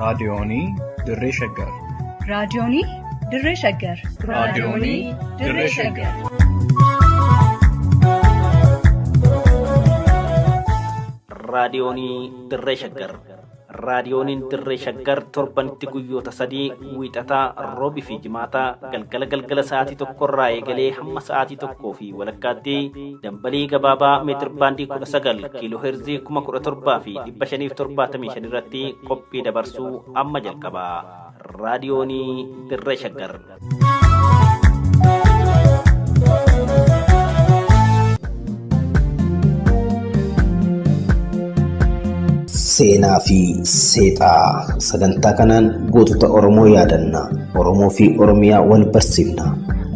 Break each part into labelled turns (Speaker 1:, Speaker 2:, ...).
Speaker 1: Raadiyoonii Dirree Shaggar.
Speaker 2: Raadiyoonii Dirree Shaggar.
Speaker 1: Raadiyoonii Dirree Shaggar.
Speaker 3: Raadiyoonii Dirree Shaggar. Raadiyooniin Dirree Shaggar torbanitti guyyoota sadii wiixataa, roobii fi jimaataa galgala galgala sa'aatii tokkorraa eegalee hamma sa'aatii tokkoo fi walakkaatti dambalii gabaabaa meetir baandii 19 kiiloo heerzii 17,575 irratti qophii dabarsuu amma jalqaba. Raadiyoonii Dirree Shaggar.
Speaker 4: Seenaa fi seexaa sagantaa kanaan gootota Oromoo yaadanna. Oromoo fi Oromiyaa wal barsiifna.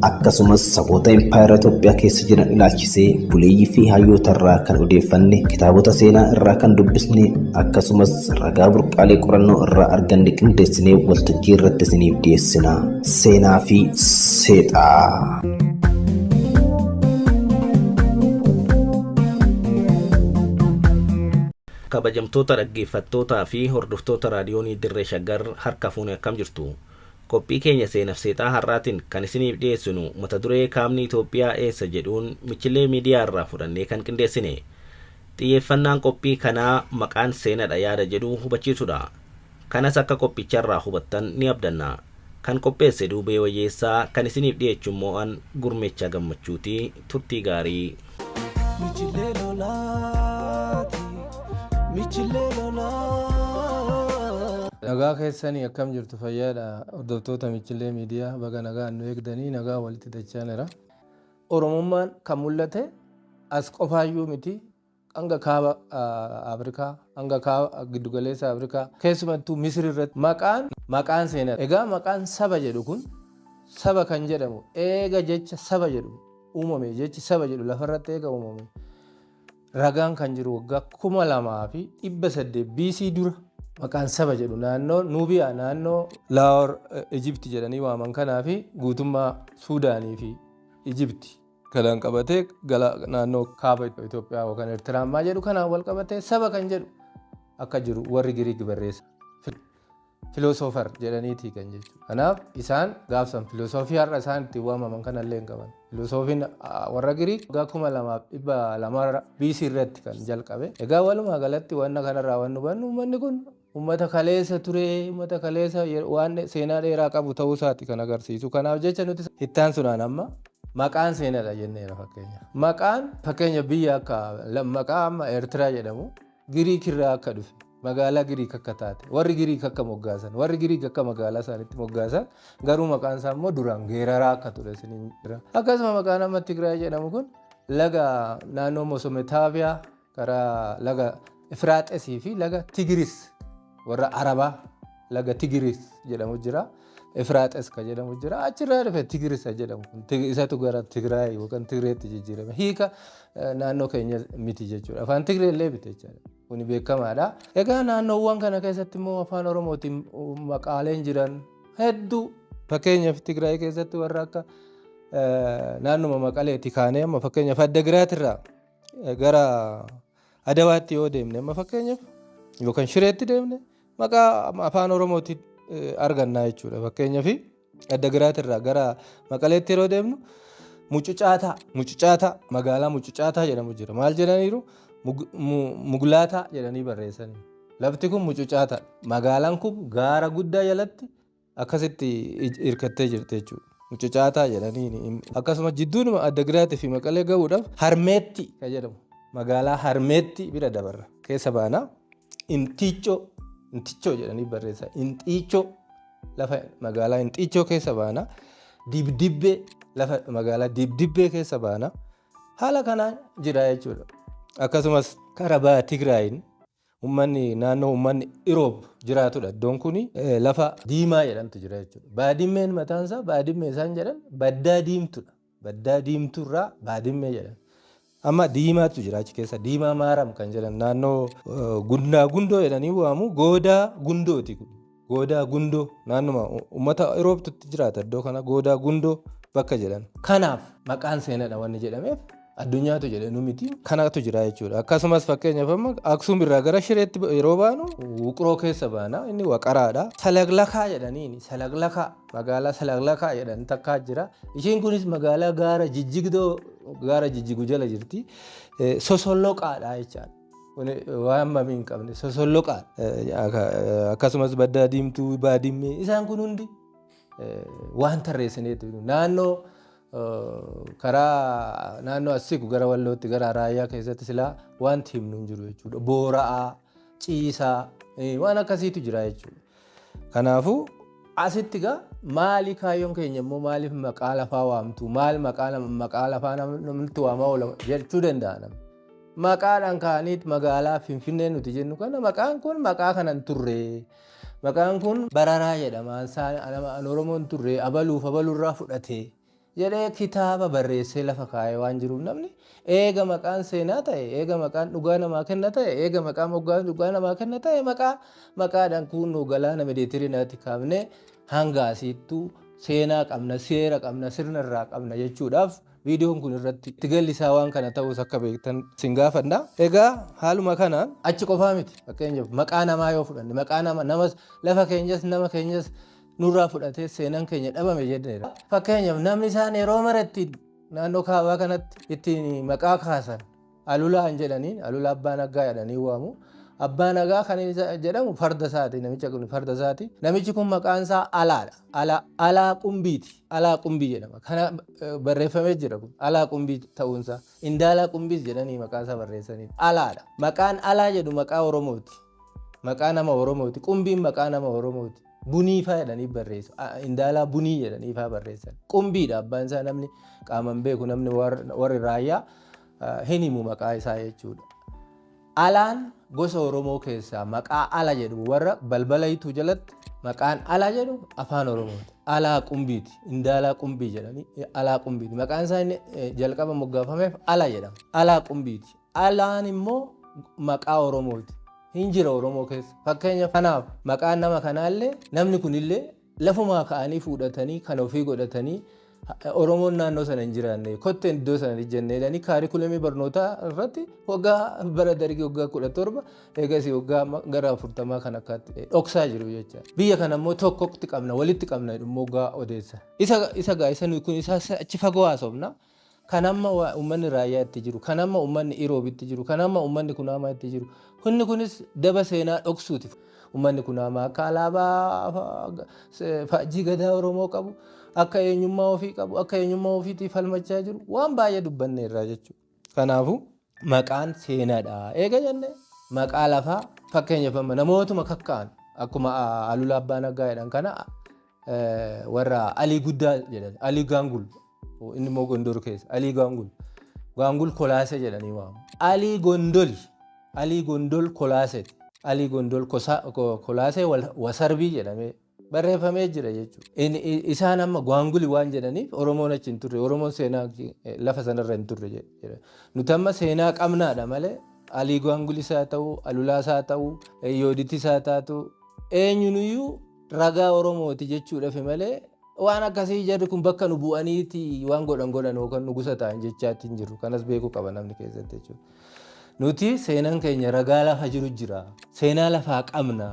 Speaker 4: Akkasumas saboota impaayera Itoophiyaa keessa jiran ilaalchisee buleeyyii fi hayyoota irraa kan odeeffanne, kitaabota seenaa irraa kan dubbisne, akkasumas ragaa burqaalee qorannoo irraa arganne qindeessinee waltajjii irratti isiniif dhiyeessina. Seenaa fi seexaa.
Speaker 3: Kabajamtoota dhaggeeffattootaa fi hordoftoota Raadiyoonii Dirree Shaggar harka fuune akkam jirtu? Qophii keenya seenaf seexaa har'aatiin kan isiniif dhiyeessinu mata duree kaabni Itoophiyaa eessa jedhuun Michilee Miidiyaa irraa fudhannee kan qindeessine. Xiyyeeffannaan qophii kanaa maqaan seenadha yaada jedhu hubachiisudha. Kanas akka qophicharraa hubattan ni abdanna. Kan qopheesse Duubee Wayyeessaa kan isiniif dhiyeechu immoo an Gurmeechaa Gammachuuti. Turtii gaarii.
Speaker 5: Michilee lolaati, michilee lolaa.
Speaker 6: Nagaa keessanii akkam jirtu fayyaadha hordoftoota Michilee Miidiyaa baga nagaan nu eegdanii nagaa walitti dachaanera. Oromummaan kan mul'ate as qofaayyuu miti hanga kaaba Afrikaa hanga kaaba giddugaleessa Afrikaa keessumattuu Misir irratti maqaan maqaan seenaa. Egaa maqaan saba jedhu kun saba kan jedhamu eega jecha saba jedhu uumame jechi saba jedhu lafarratti eega uumame ragaan kan jiru waggaa 2800 BC dura maqaan saba jedhu naannoo Nuubiyaa naannoo Laawor Ijipti jedhanii waaman kanaa fi guutummaa Suudaanii fi Ijipti galaan qabatee gala naannoo kaaba Itoophiyaa yookaan Eertiraa ammaa jedhu kanaan wal qabatee saba kan jedhu akka jiru warri Giriik barreessa. Filosoofar jedhaniitii kan jechuudha. Kanaaf isaan gaafsan filosoofii har'a isaan ittiin waamaman kanallee hin qaban. Filosoofiin warra Giriik waggaa 2200 BC irratti kan jalqabe. Egaa walumaa galatti wanna kanarraa waan hubannu uummanni kun uummata kaleessa ture, uummata kaleessa waan seenaa dheeraa qabu ta'uu isaati kan agarsiisu. Kanaaf jecha nuti ittaan sunaan amma maqaan seenadha jenneera fakkeenya. Maqaan fakkeenya biyya akka maqaa amma Eertiraa jedhamu Giriik irraa akka dhufe, magaalaa Giriik akka taate, warri Giriik akka moggaasan, warri Giriik akka magaalaa isaaniitti moggaasan, garuu maqaan isaa immoo duraan Geeraraa akka ture isiniin jira. Akkasuma maqaan amma Tigraay jedhamu kun laga naannoo Mosometaaviyaa karaa laga Efraaxesii fi laga Tigiris warra Arabaa laga Tigiris jedhamu jira. Efraaxes ka jedhamu jira. Achirraa dhufe Tigiris jedhamu kun isatu gara Tigraay yookaan Tigreetti jijjiirame. Hiika naannoo keenya miti jechuudha. Afaan Tigree illee miti jechuudha. Kuni beekamaadha. Egaa naannoowwan kana keessatti immoo afaan Oromootiin maqaaleen jiran hedduu. Fakkeenyaaf Tigraay keessatti warra akka naannuma Maqaleeti kaanee amma fakkeenyaaf Addagiraat irraa gara Adawaatti yoo deemne amma fakkeenyaaf yookaan Shireetti deemne maqaa afaan Oromootiin argannaa jechuudha. Fakkeenyaaf Addagiraat irraa gara Maqaleetti yeroo deemnu Mucucaataa Mucucaataa magaalaa Mucucaataa jedhamu jira. Maal jedhaniiru? Muglaataa jedhanii barreessanii. Lafti kun Mucucaataa. Magaalaan kun gaara guddaa jalatti akkasitti hirkattee jirti jechuudha. Mucucaataa jedhanii akkasuma jidduudhuma Addagiraatii fi Maqalee gahuudhaaf Harmeetti kan jedhamu magaalaa Harmeetti bira dabarra keessa baana. Intiiccoo Intichoo jedhanii barreessa. Inxiichoo lafa magaalaa Inxiichoo keessa baana. Dibdibbee lafa magaalaa Dibdibbee keessa baana. Haala kanaan jira jechuudha. Akkasumas karaa baha Tigraayin uummanni naannoo uummanni Iroob jiraatudha. Iddoon kun lafa diimaa jedhamtu jira jechuudha. Baadimmeen mataan isaa baadimmee isaan jedhan baddaa diimtudha. Baddaa diimtuurraa baadimmee jedhan. Amma diimaatu jira achi keessa diimaa maaram kan jedhan naannoo gundaa gundoo jedhanii waamu goodaa gundooti kun. Goodaa gundoo naannuma uummata Iroobtutti jiraata iddoo kana goodaa gundoo bakka jedhan. Kanaaf maqaan seenadha wanni jedhameef Addunyaatu jedhe nu miti. Kanatu jira jechuudha. Akkasumas fakkeenyaaf amma Aksuum irraa gara Shireetti yeroo baanu Wuqroo keessa baana. Inni Waqaraadha. Salaglakaa jedhaniini Salaglakaa magaalaa Salaglakaa jedhan takkaa jira. Ishiin kunis magaalaa gaara jijjigdoo gaara jijjigu jala jirti. Sosolloqaadha jechaadha. Kun waan mamii hin qabne sosolloqaadha. Akkasumas baddaa diimtuu baadimmee isaan kun hundi waan tarreessineetu naannoo karaa naannoo as siqu gara Wallootti gara Raayyaa keessatti silaa wanti himnu hin jiru jechuudha. Boora'aa, ciisaa waan akkasiitu jira jechuudha. Kanaafuu asitti gaa maali kaayyoon keenya immoo maaliif maqaa lafaa waamtu maal maqaa lafaa namatti waamaa oola jechuu danda'a namni. Maqaadhaan ka'anii magaalaa Finfinnee nuti jennu kana maqaan kun maqaa kana hin turre. Maqaan kun Bararaa jedhama. An Oromoon turre abaluuf abalurraa fudhate jedhee kitaaba barreessee lafa kaa'ee waan jiruuf namni eega maqaan seenaa ta'e, eega maqaan dhugaa namaa kenna ta'e, eega maqaan moggaa dhugaa namaa kenna ta'e maqaa maqaadhaan kunnoo galaana Meeditiraaniyaatti kaafnee hanga asiittuu seenaa qabna, seera qabna, sirna irraa qabna jechuudhaaf viidiyoon kun irratti itti galli isaa waan kana ta'us akka beektan sin gaafadha. Egaa haaluma kanaan achi qofaa miti. Fakkeenyaaf maqaa namaa yoo fudhanne maqaa nama namas lafa keenyas nama keenyas nurraa fudhatee seenaan keenya dhabame jenneera. Fakkeenyaaf namni isaan yeroo mara ittiin naannoo kaabaa kanatti ittiin maqaa kaasan Alulaa hin jedhaniin Alulaa Abbaa Naggaa jedhanii waamu. Abbaa Nagaa kan inni jedhamu farda isaati. Namicha kun farda isaati. Namichi kun maqaan isaa Alaadha. Alaa Alaa Qumbiiti. Alaa Qumbii jedhama. Kana barreeffamee jira kun. Alaa Qumbii ta'uunsaa. Indaalaa Qumbiis jedhanii maqaa isaa barreessanii. Alaadha. Maqaan Alaa jedhu maqaa Oromooti. Maqaa nama Oromooti. Qumbiin maqaa nama Oromooti. Bunii faa jedhanii barreessu. Indaalaa Bunii jedhanii faa barreessan. Qumbiidha abbaan isaa namni qaaman beeku namni warri raayyaa hin himu maqaa isaa jechuudha. Alaan gosa Oromoo keessaa maqaa ala jedhu warra balbala hituu jalatti maqaan ala jedhu afaan Oromooti. Alaa Qumbiiti. Indaalaa Qumbii jedhanii Alaa Qumbiiti. Maqaan isaa inni jalqaba moggaafameef ala jedhama. Alaa Qumbiiti. Alaan immoo maqaa Oromooti. Hin jira Oromoo keessa. Fakkeenya kanaaf maqaan nama kanaallee namni kunillee lafumaa ka'anii fuudhatanii kan ofii godhatanii Oromoon naannoo sana hin jiraanne kotteen iddoo sana hin jenne jedhanii kaarikulamii barnootaa irratti waggaa bara dargii waggaa 17 eegasii waggaa gara 40 kan akkaatti dhoksaa jiru jecha. Biyya kana immoo tokkotti qabna walitti qabna immoo waggaa odeessa. Isa gaa isa kun isa achi fagoo haasofna. Kan amma uummanni Raayyaa itti jiru, kan amma uummanni Iroob itti jiru, kan amma uummanni Kunaamaa itti jiru. Kunni kunis daba seenaa dhoksuuti. Uummanni Kunaamaa akka alaabaa faajjii gadaa Oromoo qabu, akka eenyummaa ofii qabu, akka eenyummaa ofiitii falmachaa jiru waan baay'ee dubbanne irraa jechuudha. Kanaafuu maqaan seenaadha. Eega jenne maqaa lafaa fakkeenyaaf amma namootuma kakka'an akkuma Alulaa Abbaa Naggaa jedhan kana warra Alii Guddaa jedhan Alii Gaangul inni immoo Gondor keessa Alii Gaangul Gaangul Kolaasee jedhanii waamu. Alii Gondoli Alii Gondol Kolaaseeti. Alii Gondol Kolaasee Wasarbii jedhamee barreeffamee jira jechuudha. Isaan amma Gaanguli waan jedhaniif Oromoon achi hin turre Oromoon seenaa lafa sanarra hin turre jedha. Nuti amma seenaa qabnaadha malee Alii Gaangulis haa ta'u Alulaas haa ta'u Yooditis haa taatu eenyunuyyuu ragaa Oromooti jechuudhaaf malee waan akkasii jarri kun bakka nu bu'aniiti waan godhan godhan yookaan nugusa ta'an jechaatti hin jiru. Kanas beekuu qaba namni keessatti jechuudha. Nuti seenaan keenya ragaa lafa jiru jira. Seenaa lafaa qabna.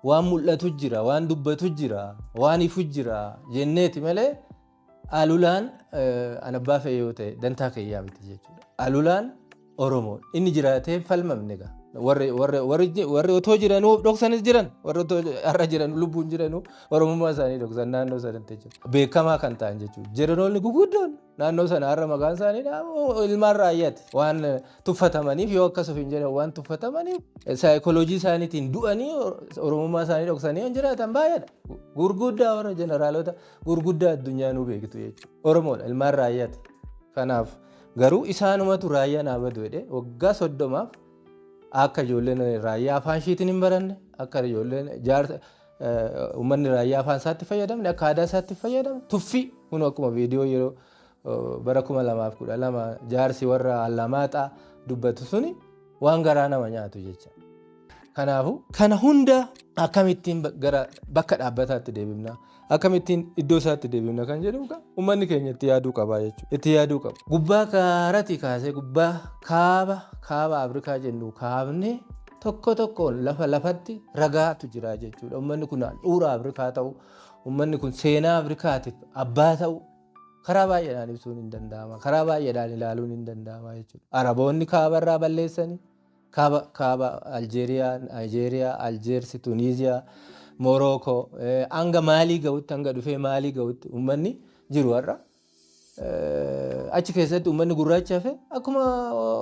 Speaker 6: Waan mul'atu jira, waan dubbatu jira, waan ifu jira jenneeti malee Alulaan an abbaa fe'e yoo ta'e dantaa kiyyaa miti jechuudha. Alulaan Oromoo inni jiraatee falmamne egaa. Warri warri warri warri otoo jiranuu of dhoksanis jiran warri otoo har'a jiran lubbuun jiranuu Oromummaa isaanii dhoksan naannoo sanatti jechuudha. Beekamaa kan ta'an jechuudha. Jeneraaloonni guguddoon naannoo sana har'a maqaan isaanii dhaamu ilmaan raayyaati. Waan tuffatamaniif yoo akkas of hin jedhan waan tuffatamaniif saayikoloojii isaaniitiin du'anii Oromummaa isaanii dhoksanii kan jiraatan baay'eedha. Gurguddaa warra jeneraalota gurguddaa addunyaa nu beektu jechuudha. Oromoodha ilmaan raayyaati. Kanaaf garuu isaanumatu raayyaa naa badu jedhee waggaa 30f akka ijoolleen raayyaa afaan ishiitiin hin baranne akka ijoolleen jaarsa uummanni raayyaa afaan isaatti fayyadamne akka aadaa isaatti fayyadamne tuffii kun akkuma viidiyoo yeroo bara 2012 jaarsi warra Allamaaxaa dubbatu suni waan garaa nama nyaatu jecha. Kanaafuu kana hunda akkamittiin gara bakka dhaabbataatti deebifna, akkamittiin iddoo isaatti deebifna kan jedhu uummanni keenya itti yaaduu qaba jechuudha. Itti yaaduu qaba. Gubbaa kaarati kaasee gubbaa kaaba Afrikaa jennu kaafne tokko tokkoon lafa lafatti ragaatu jira jechuudha. Uummanni kun handhuura Afrikaa ta'u, uummanni kun seenaa Afrikaatiif abbaa ta'u karaa baay'eedhaan ibsuun hin danda'ama. Karaa baay'eedhaan ilaaluun hin danda'ama jechuudha. Araboonni kaabarraa balleessanii kaaba Aljeeriyaa, Naayijeeriyaa, Aljeersi, Tuniiziyaa, Morookoo hanga Maalii ga'utti, hanga dhufee Maalii ga'utti uummanni jiru har'a. Achi keessatti uummanni gurraachi hafe akkuma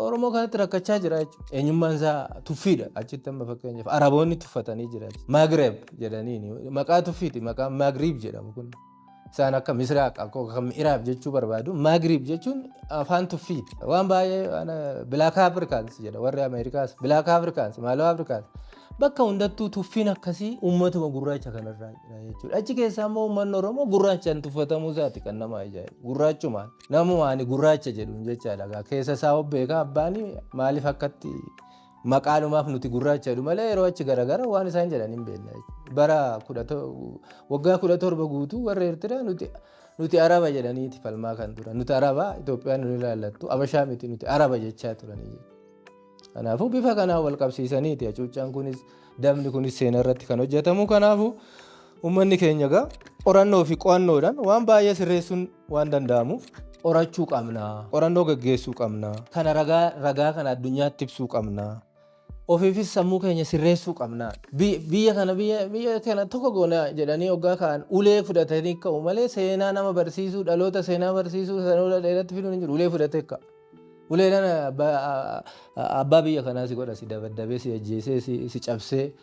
Speaker 6: Oromoo kanatti rakkachaa jira jechuudha. Eenyummaan isaa tuffiidha. Achitti amma fakkeenyaaf Araboonni tuffatanii jira jechuudha. Maagreeb jedhanii maqaa tuffiiti, maqaan Maagriib jedhamu kun. Isaan akka Misraaq, akka Mi'iraab jechuu barbaadu. Maagriib jechuun afaan tuffiiti. Waan baay'ee Black Africans jedha warri Ameerikaas. Black Africans, maaloo Africans. Bakka hundattuu tuffiin akkasii uummatuma gurraacha kanarraa jira jechuudha. Achi keessaa immoo uummanni Oromoo gurraachaan tuffatamuu isaati kan nama ajaa'ibu. Gurraachumaan namumaan gurraacha jedhuun jechaadha. Keessa isaa beekaa abbaan maaliif akkatti maqaanumaaf nuti gurraacha jedhu malee yeroo achi garagara waan isaan jedhan hin beekna. Bara waggaa 17 guutuu warra Eertiraa nuti Araba jedhaniiti falmaa kan turan. Nuti Araba, Itoophiyaan nu ilaallattu, Abashaa miti, nuti Araba jechaa turanii. Kanaafuu bifa kanaan wal qabsiisaniiti hacuuccaan kunis dabni kunis seenaa irratti kan hojjetamu. Kanaafuu uummanni keenya egaa qorannoo fi qo'annoodhaan waan baay'ee sirreessuun waan danda'amuuf qorachuu qabna, qorannoo gaggeessuu qabna, kana ragaa kana addunyaatti ibsuu qabna. Ofiifis sammuu keenya sirreessuu qabna. Biyya kana biyya kana tokko goona jedhanii hoggaa ka'an ulee fudhatanii ka'u malee seenaa nama barsiisuu, dhaloota seenaa barsiisuu sanoota dheeratti fiduun hin jiru. Ulee fudhatee ka'a. Uleedhaan abbaa biyya kanaa si godha, si dabaddabee, si ajjeesee, si cabsee,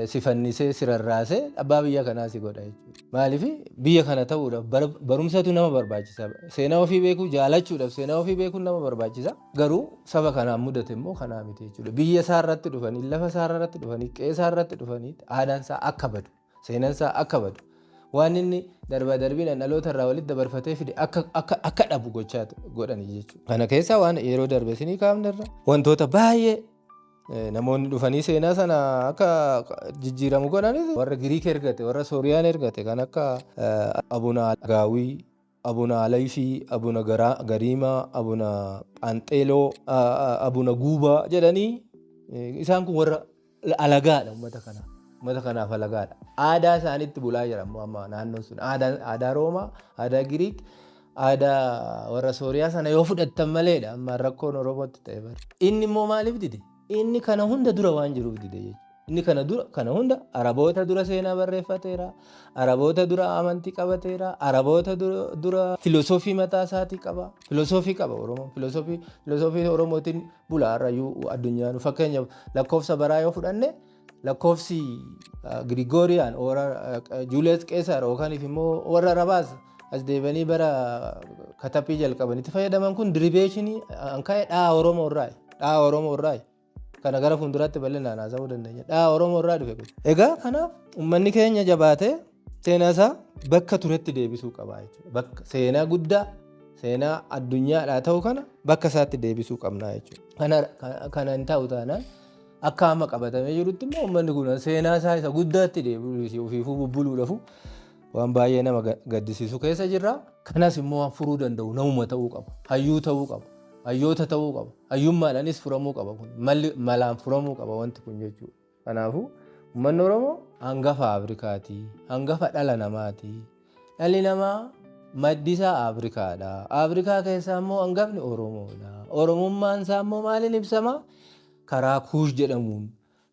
Speaker 6: si fannisee, si rarraasee abbaa biyya kanaa si godha jechuudha. Maaliif biyya kana ta'uudhaaf barumsatu nama barbaachisa. Seenaa ofii beekuu jaalachuudhaaf seenaa ofii beekuun nama barbaachisa. Garuu saba kanaan mudate immoo kanaa miti jechuudha. Biyya isaa irratti dhufanii, lafa isaa irratti dhufanii, qe'ee isaa irratti dhufanii aadaan isaa akka badu, seenaan isaa akka badu, waan inni darbaa darbiin dhaloota irraa walitti dabarfatee fide akka dhabu gochaa godhanii jechuudha. Kana keessaa waan yeroo darbe isinii kaafne irra wantoota baay'ee namoonni dhufanii seenaa sana akka jijjiiramu godhanis warra Giriik ergate, warra Sooriyaan ergate kan akka Abuna Gaawii, Abuna Alayfii, Abuna Gariimaa, Abuna Phaanxeeloo, Abuna Guubaa jedhanii isaan kun warra alagaadha uummata kana. Uummata kanaaf alagaadha. Aadaa isaaniitti bulaa jira ammoo amma naannoon sun. Aadaa Roomaa, aadaa Giriik, aadaa warra Sooriyaa sana yoo fudhattan maleedha amma rakkoon Oromootti ta'e bara. Inni immoo maaliif dide? Inni kana hunda dura waan jiruuf dide jechuudha. Inni kana dura kana hunda Araboota dura seenaa barreeffateera, Araboota dura amantii qabateera, Araboota dura filosoofii mataa isaatii qaba. Filosoofii qaba Oromoon. Filosoofii Oromootiin bula har'ayyuu addunyaan. Fakkeenyaaf lakkoofsa baraa yoo fudhanne lakkoofsi Girigooriyaan Julius Qeesar yookaan immoo warra Arabaas as deebanii bara kataphii jalqabanitti fayyadaman kun diribeeshinii an ka'e dhaha Oromoo irraa. Dhaha Oromoo irraa. Kana gara fuulduraatti bal'inaan haasa'uu dandeenya. Dhaha Oromoo irraa dhufe kun. Egaa kanaaf uummanni keenya jabaatee seenaa isaa bakka turetti deebisuu qaba jechuudha. Bakka seenaa guddaa, seenaa addunyaadhaa ta'u kana bakka isaatti deebisuu qabna jechuudha. Kana hin ta'u taanaan akka amma qabatamee jirutti immoo uummanni kun seenaa isaa isa guddaatti deebi'uu ofiifuu bubbuluudhaafu waan baay'ee nama gaddisiisu keessa jirra. Kanas immoo waan furuu danda'u namuma ta'uu qaba. Hayyuu ta'uu qaba. Hayyoota ta'uu qaba. Hayyummaadhaanis furamuu qaba kun. Malli malaan furamuu qaba wanti kun jechuudha. Kanaafuu uummanni Oromoo hangafa Afrikaati. Hangafa dhala namaati. Dhalli namaa maddi isaa Afrikaadha. Afrikaa keessaa immoo hangafni Oromoodha. Oromummaan isaa immoo maaliin ibsama? Karaa Kuush jedhamuun,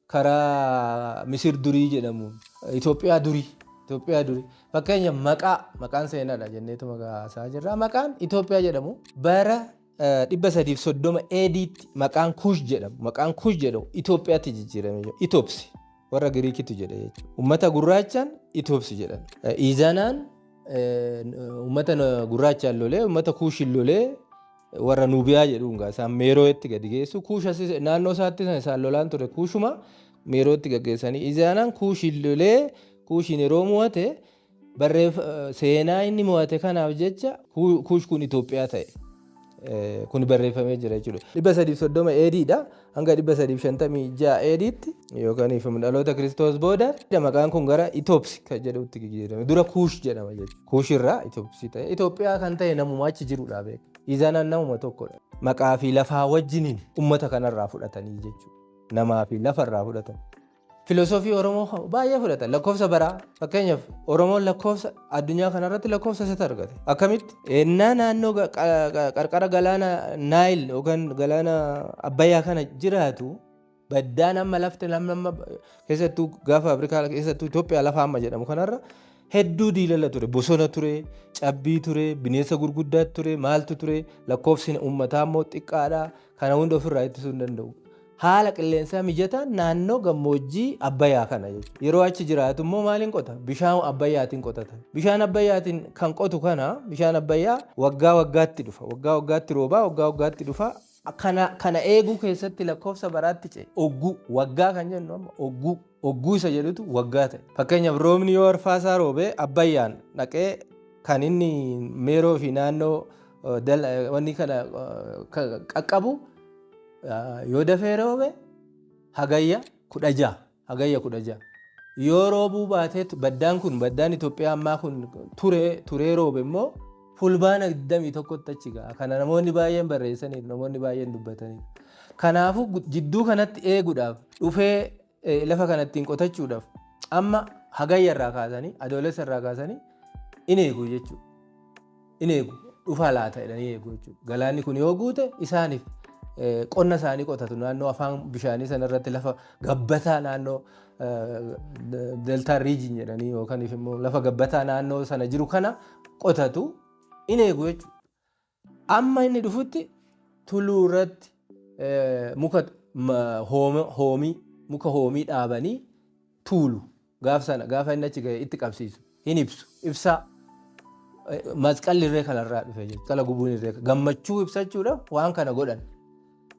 Speaker 6: karaa Misir durii jedhamuun, Itoophiyaa durii. Itoophiyaa durii. Fakkeenya maqaan seenaadha jenneetu maqaa haasaa jirra. Maqaan Itoophiyaa jedhamu bara 330 AD'tti maqaan Kuush jedhamu, maqaan Kuush jedhamu Itoophiyaatti jijjiirame jira. Itoopsi warra Giriikitu jedhe jechuudha. Uummata gurraachaan Itoopsi jedhame. Iizanaan uummata gurraachaan lolee, uummata Kuushin lolee warra Nuubiyaa jedhuun gaa isaan Meerootti gadi geessu. Kuush naannoo isaatti isaan lolaan ture Kuushuma Meerootti gaggeessanii. Iizanaan Kuushin lolee Kuushin yeroo mo'ate seenaa inni mo'ate kanaaf jecha Kuush kun Itoophiyaa ta'e. Kun barreeffamee jira jechuudha. 330 AD dha hanga 356 ADtti yookaan dhaloota Kiristoos booda maqaan kun gara Itoopsi kan jedhutti jijjiirame. Dura Kuush jedhama jechuudha. Kuush irraa Itoopsii ta'e. Itoophiyaa kan ta'e namuma achi jirudha beeka. Izaanaan namuma tokkodha. Maqaa fi lafaa wajjiniin uummata kanarraa fudhatanii jechuudha. Namaa fi lafarraa fudhatan. Filosoofii Oromoo baay'ee fudhatan. Lakkoofsa baraa, fakkeenyaaf, Oromoon lakkoofsa addunyaa kanarratti lakkoofsa isatti argate. Akkamitti? Ennaa naannoo qarqara galaana Naayil yookaan galaana Abbayyaa kana jiraatu, baddaan amma lafti amma keessattuu gaafa Afrikaa, keessattuu Itoophiyaa lafa amma jedhamu kanarra hedduu diilala ture, bosona ture, cabbii ture, bineensa gurguddaa ture, maaltu ture, lakkoofsi uummataa immoo xiqqaadha. Kana hunda ofirraa ittisuu hin danda'u. Haala qilleensaa mijataan naannoo gammoojjii Abbayyaa kana jechuudha. Yeroo achi jiraatu immoo maaliin qota? Bishaan Abbayyaatiin qotata. Bishaan Abbayyaatiin kan qotu kana, bishaan Abbayyaa waggaa waggaatti dhufa. Waggaa waggaatti roobaa, waggaa waggaatti dhufa. Kana eeguu keessatti lakkoofsa baraatti ce'e. Ogguu, waggaa kan jennu amma ogguu. Ogguu isa jedhutu waggaa ta'e. Fakkeenyaaf, roobni yoo arfaasaa roobee, Abbayyaan dhaqee kan inni meeroo fi naannoo wanni kana qaqqabu yoo dafee roobe Hagayya 16, Hagayya 16. Yoo roobuu baatee, baddaan kun, baddaan Itoophiyaa ammaa kun turee turee roobe immoo Fulbaana 21tti achi ga'a. Kana namoonni baay'een barreessaniiru, namoonni baay'een dubbataniiru. Kanaafuu jidduu kanatti eeguudhaaf, dhufee lafa kana ittiin qotachuudhaaf, amma Hagayya irraa kaasanii, Adoolessa irraa kaasanii in eegu jechuudha. In eegu, dhufaa laata jedhanii eegu jechuudha. Galaanni kun yoo guute isaaniif qonna isaanii qotatu. Naannoo afaan bishaanii sana irratti lafa gabbataa, naannoo delta region jedhanii yookaan immoo lafa gabbataa naannoo sana jiru kana qotatu, in eegu jechuudha. Amma inni dhufutti tulluu irratti muka hoomii, muka hoomii dhaabanii tuulu. Gaaf sana gaafa inni achi ga'e itti qabsiisu. Hin ibsu. Ibsaa. Masqalli irree kanarraa dhufe jechuudha. Masqala gubuun irree gammachuu ibsachuudhaaf waan kana godhan.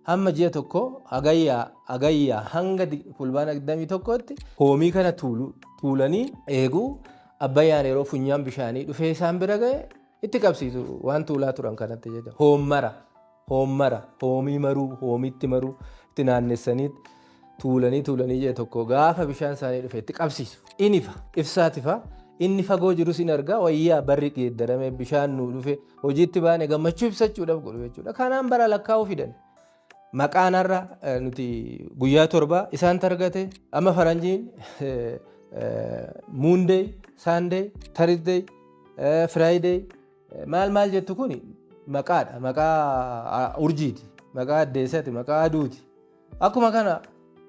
Speaker 6: Hamma ji'a tokko, Hagayyaa hanga Fulbaana 21tti hoomii kana tuulu, tuulanii eeguu. Abbayyaan yeroo funyaan bishaanii dhufee isaan bira ga'e itti qabsiisu waan tuulaa turan kanatti jechuudha. Hoommara, hoommara, hoomii maruu, hoomitti maruu, itti naannessanii tuulanii tuulanii ji'a tokko gaafa bishaan isaanii dhufe itti qabsiisu. In ifa, ibsaatifa, inni fagoo jirus in argaa, wayyaa barri geeddarame, bishaan nuu dhufe, hojiitti baane, gammachuu ibsachuudhaaf godhu jechuudha. Kanaan bara lakkaa'uu fidan. Maqaan har'a nuti guyyaa 7 isaan argate. Amma faranjiin Monday, Sunday, Thursday, Friday maal maal jettu kun maqaadha. Maqaa urjiiti. Maqaa addeessati. Maqaa aduuti. Akkuma kana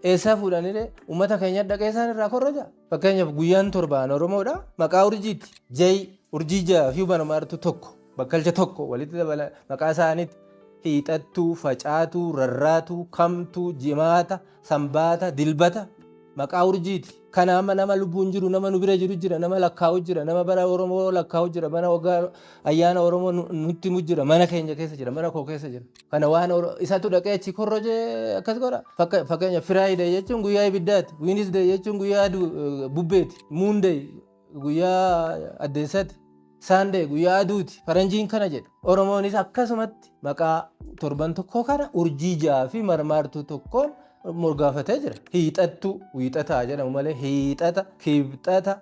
Speaker 6: eessaa fuudhanillee uummata keenya dhaqee isaan irraa korroja. Fakkeenyaaf, guyyaan torbaan Oromoodha. Maqaa urjiiti. Ja'i urjii ja'a fi martu tokko, bakkalcha tokko walitti dabala maqaa isaaniitti. Hiixattuu, facaatuu, rarraatuu, kamtuu, jimaata, sanbaata, dilbata maqaa urjiiti. Kana amma nama lubbuun jiru, nama nu bira jiru jira, nama lakkaa'u jira, nama bara Oromoo lakkaa'u jira, mana waggaa ayyaana Oromoo nutti himu jira, mana keenya keessa jira, mana koo keessa jira. Kana waan isatu dhaqee achi korrojee akkas godha. Fakkeenya, Friday jechuun guyyaa ibiddaati. Wednesday jechuun guyyaa bubbeeti. Monday guyyaa addeessaati. Sunday guyyaa aduuti. Faranjiin kana jedha. Oromoonis akkasumatti maqaa torban tokko kana urjii ja'a fi marmaartuu tokkoon mogaafatee jira. Hiixattuu, wiixataa jedhamu malee, hiixata, kibxata,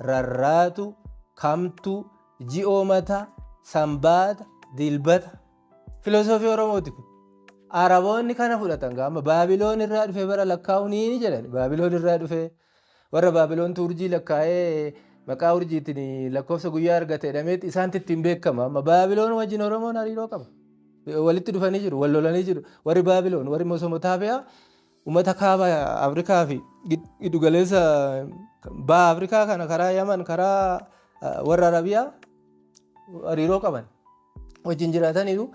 Speaker 6: rarraatu, kamtuu, ji'oo mataa, sanbaata, dilbata. Filosoofii Oromooti kun. Araboonni kana fudhatan. Gaama Baabiloon irraa dhufe bara lakkaa'uun ni jedhan. Baabiloon irraa dhufe, warra Baabiloontu urjii lakkaa'ee maqaa urjiitiin lakkoofsa guyyaa argate jedhameet isaanti ittiin beekama. Amma Baabiloon wajjin Oromoon hariiroo qaba. Walitti dhufanii jiru, wal lolanii jiru. Warri Baabiloon, warri Mesopotamiyaa, uummata kaaba Afrikaa fi giddugaleessa baha Afrikaa kana karaa Yaman, karaa warra Arabiyaa hariiroo qaban. Wajjin jiraataniiru.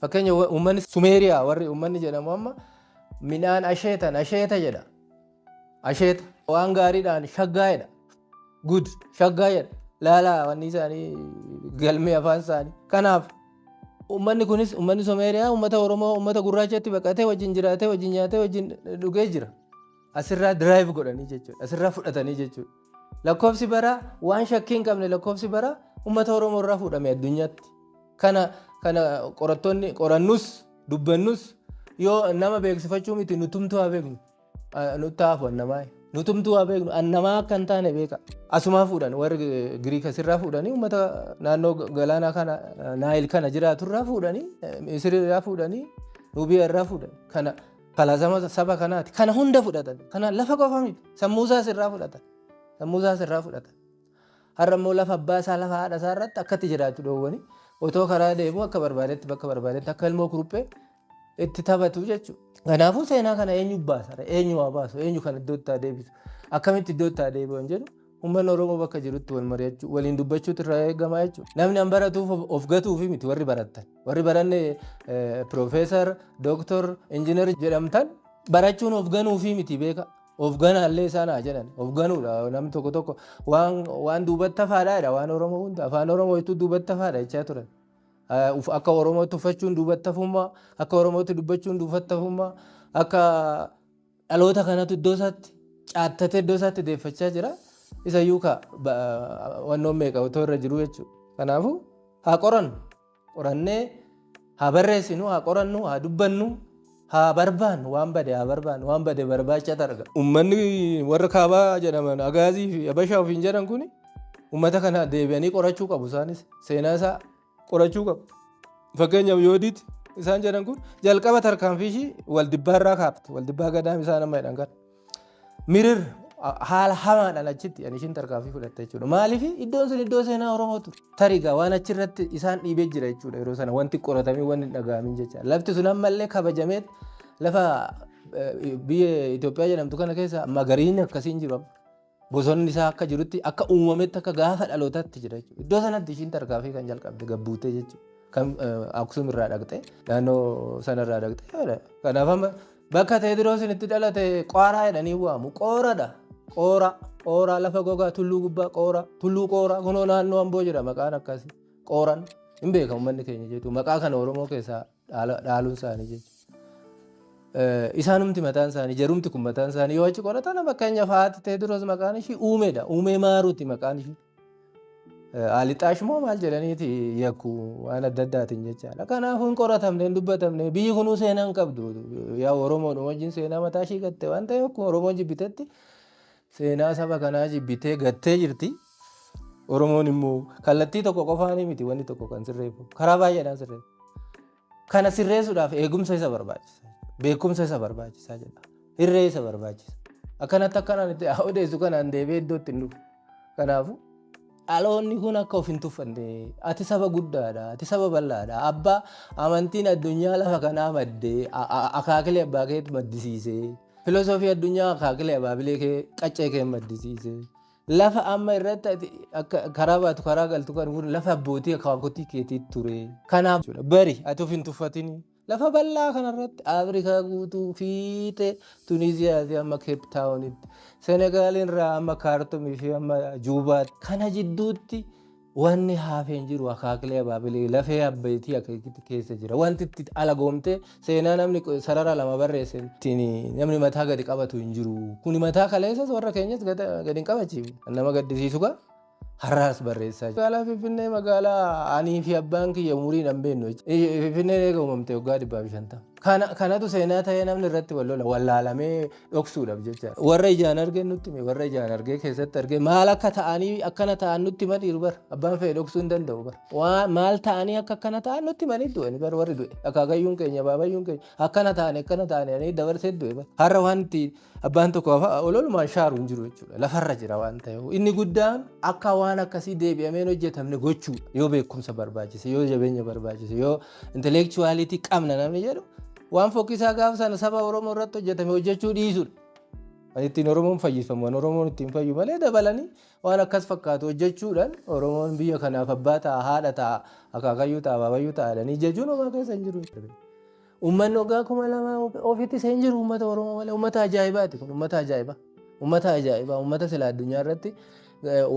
Speaker 6: Fakkeenya, uummanni Sumeeriyaa, warri uummanni jedhamu amma midhaan asheetan asheeta jedha. Asheeta waan gaariidhaan shaggaa jedha. Good, shaggaa jedha. Laalaa wanni isaanii, galmee afaan isaanii. Kanaaf uummanni kunis, uummanni Sumeeriyaa, uummata Oromoo, uummata gurraachatti baqatee wajjin jiraatee, wajjin nyaatee, wajjin dhugee jira. Asirraa derive godhanii jechuudha. Asirraa fudhatanii jechuudha. Lakkoofsi bara waan shakkii hin qabne, lakkoofsi bara uummata Oromoo irraa fuudhame addunyaatti. Kana Kana qorattoonni qorannus dubbannus yoo nama beeksifachuu miti, nutumtuu haa beeknu. Nutti hafu annamaa. Nutumtuu haa beeknu, annamaa akka hin taane beeka. Asumaa fuudhan, warri Giriik asirraa fuudhanii, uummata naannoo galaanaa kana, Naayil kana jiraaturraa fuudhanii, Misirraa fuudhanii, Nuubiyaa irraa fuudhan. Kana falaasama saba kanaati. Kana hunda fudhatan. Kana lafa qofa miti. Sammuu isaas irraa fudhatan. Sammuu isaas irraa fudhatan. Har'a immoo lafa abbaa isaa, lafa haadha isaa irratti akkatti jiraachuu dhoowwanii, otoo karaa deemu akka barbaadetti, bakka barbaadetti akka ilmoo kuruphee itti taphatu jechuudha. Kanaafuu seenaa kana eenyu baasa? Eenyu haa baasu? Eenyu kan iddoo itti haa deebisu? Akkamitti iddoo itti haa deebi'u jedhu, uummanni Oromoo bakka jirutti wal mari'achuu, waliin dubbachuutu irraa eegamaa jechuudha. Namni an baratuuf of gatuufi miti warri barattan. Warri baranne piroofeesar, dooktor, injiinar jedhamtan barachuun of ganuufi miti, beeka. Of ganaallee isaan haa jedhan. Of ganuudha, namni tokko tokko waan duubatti hafaadha jedha, waan Oromoo hunda afaan Oromoo jettuu duubatti hafaadha jechaa turan. Akka Oromootti uffachuun duubatti hafummaa, akka Oromootti dubbachuun duubatti hafummaa, akka dhaloota kanatu iddoo isaatti caattatee iddoo isaatti deeffachaa jira. Isa iyyuu ka wannoon meeqa otoo irra jiru jechuudha. Kanaafuu haa qorannu, qorannee haa barreessinu, haa qorannu, haa dubbannu, haa barbaannu, waan bade haa barbaannu, waan bade barbaachatu arga. Uummanni warra kaabaa jedhaman, Agaazii fi Habashaa ofiin jedhan kuni, uummata kana deebi'anii qorachuu qabu, isaanis seenaa isaa qorachuu qabu. Fakkeenyaaf Yoodiit isaan jedhan kun jalqaba tarkaanfii ishii Waldibbaarraa kaafte, Waldibbaa gadaam isaan amma jedhan kana. Mirir haala hamaadhaan achitti ani ishiin tarkaanfii fudhatte jechuudha. Maaliif? Iddoon sun iddoo seenaa Oromoo ture. Tarigaa waan achirratti isaan dhiibee jira jechuudha, yeroo sana wanti qoratamee wanti hin dhaga'amin jecha. Lafti sun ammallee kabajamee lafa biyya Itoophiyaa jedhamtu kana keessa magariisni akkasiin jiru. Bosonni isaa akka jirutti, akka uumametti, akka gaafa dhalootaatti jira jechuudha. Iddoo sanatti ishiin tarkaanfii kan jalqabde gabbuutee jechuudha. Kan Aksum irraa dhaqxee, naannoo sanarraa dhaqxee. Kanaaf amma bakka Teediroos itti dhalate Qaaraa jedhanii waamu. Qooradha. Qoora. Qooraa lafa gogaa tulluu gubbaa, Qoora. Tulluu Qooraa kunoo naannoo Amboo jira maqaan akkasii. Qooran hin beekamu uummanni keenya jechuudha. Maqaa kana Oromoo keessaa dhaaluun isaanii jechuudha. Isaanumti mataan isaanii, jarumti kun mataan isaanii yoo achi qoratan, fakkeenyaaf haati Teediroos maqaan ishii Uumeedha. Uumee Maaruuti maqaan ishii. Alixaash moo maal jedhaniiti yakku waan adda addaatiin jechaadha. Kanaafuu hin qoratamne, hin dubbatamne, biyyi kunuu seenaa hin qabdu. Yaa Oromoodhuma wajjin seenaa mataa ishii gatte waan ta'eef, akkuma Oromoon jibbitetti seenaa saba kanaa jibbitee gattee jirti. Oromoon immoo kallattii tokko qofaanii miti wanni tokko kan sirreeffamu. Karaa baay'eedhaan sirreeffamu. Kana sirreessuudhaaf eegumsa isa barbaachisa. Beekumsa isa barbaachisaa jedha. Hirree isa barbaachisa. Akkanatti akkanaan itti odeessu kanaan deebi'ee iddoo itti hin dhufu. Kanaafuu dhaloonni kun akka of hin tuffanne, ati saba guddaadha, ati saba bal'aadha, abbaa amantiin addunyaa lafa kanaa maddee, akaakilee abbaa keetu maddisiise, filosoofii addunyaa akaakilee abaabilee kee qaccee kee maddisiise, lafa amma irratti ati akka karaa baatu karaa galtu kan kun lafa abbootii akaakotii keetii ture. Kanaaf bari ati of hin tuffatini. Lafa bal'aa kanarratti Afrikaa guutuu fiixee Tuniziyaa fi amma Cape Townitti, Senegaal irraa amma Kaartumii fi amma Juubaatti, kana jidduutti wanni hafeen jiru akaakilee abaabilee lafee abbeetii akeekitti keessa jira. Wanti itti alagoomtee seenaa namni sarara lama barreesse ittiin namni mataa gadi qabatu hin jiru. Kuni mataa kaleessas warra keenyas gadi hin qabachiifne. Kan nama gaddisiisu gaa har'aas barreessaa jira. Magaalaa Finfinnee, magaalaa anii fi abbaan kiyya umuriin hin beeknu jechuudha. Finfinneen eega uumamte waggaa 150. Kanatu seenaa ta'ee namni irratti wal lola, wallaalamee dhoksuudhaaf jecha. Warra ijaan argee nutti hime, warra ijaan argee keessatti argee maal akka ta'anii akkana ta'an nutti himaniiru bara. Abbaan fe'e dhoksuu hin danda'u bara. Maal ta'anii akka akkana ta'an nutti himanii du'ani bara warri du'e. Akaakayyuun keenya, baabayyuun keenya akkana ta'anii akkana ta'anii dabarsee du'e bara. Har'a waan itti abbaan tokko ololumaan shaaru hin jiru jechuudha. Lafarra jira waan ta'eef. Inni guddaan akka waan akkasii deebi'amee hin hojjetamne gochuudha. Yoo beekumsa barbaachise, yoo jabeenya barbaachise, yoo intellectuality qabna namni jedhu, waan fokkisaa gaafa sana saba Oromoo irratti hojjetame hojjechuu dhiisudha. Kan ittiin Oromoon fayyifamu, kan Oromoon ittiin fayyu malee, dabalanii waan akkas fakkaatu hojjechuudhaan Oromoon biyya kanaaf abbaa ta'a, haadha ta'a, akaakayyuu ta'a, baabayyuu ta'a jedhanii jechuun homaa keessa hin jiru. Uummanni waggaa 2000 ofitti isa hin jiru uummata Oromoo malee, uummata ajaa'ibaati kun, uummata ajaa'ibaa. Uummata ajaa'ibaa, uummata sila addunyaa irratti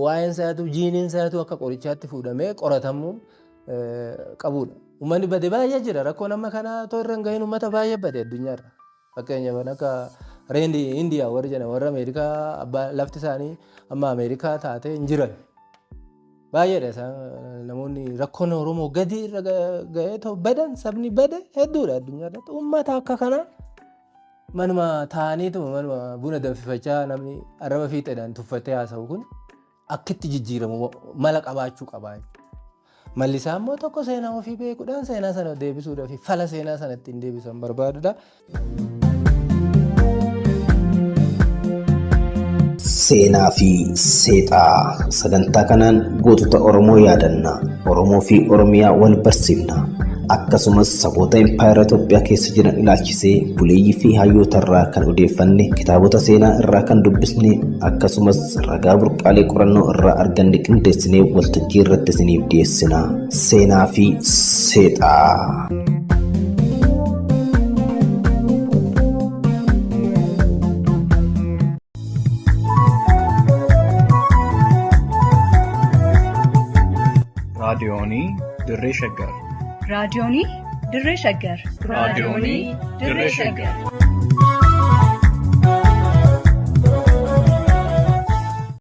Speaker 6: waa'een isaatu, jiiniin isaatu akka qorichaatti fuudhamee qoratamuu qabudha. Uummanni bade baay'ee jira, rakkoon amma kanaa otoo irra hin gahin uummata baay'ee bade addunyaarra. Fakkeenyaaf akka Reendi Indiyaa warri jedhan, warra Ameerikaa abbaa lafti isaanii amma Ameerikaa taatee hin jiran. Baay'eedha isaan namoonni rakkoon Oromoo gadi irra ga'ee ta'u badan sabni bade hedduudha addunyaa irratti. Uummata akka kanaa manuma taa'aniituma manuma buna danfifachaa namni arraba fiixeedhaan tuffatee haasa'u kun akkitti jijjiiramu mala qabaachuu qaba. Malli isaa immoo tokko seenaa ofii beekuudhaan seenaa sana deebisuudhaa fi fala seenaa sana ittiin deebisan barbaadudha.
Speaker 4: Seenaa fi seexaa sagantaa kanaan gootota Oromoo yaadanna. Oromoo fi Oromiyaa wal barsiifna. Akkasumas saboota impaayera Itoophiyaa keessa jiran ilaalchisee buleeyyii fi hayyoota irraa kan odeeffanne, kitaabota seenaa irraa kan dubbisne, akkasumas ragaa burqaalee qorannoo irraa arganne qindeessinee waltajjii irratti isiniif dhiyeessina. Seenaa fi seexaa.
Speaker 1: Raadiyoonii Dirree Shaggar.
Speaker 2: Raadiyoonii Dirree Shaggar.
Speaker 1: Raadiyoonii Dirree Shaggar.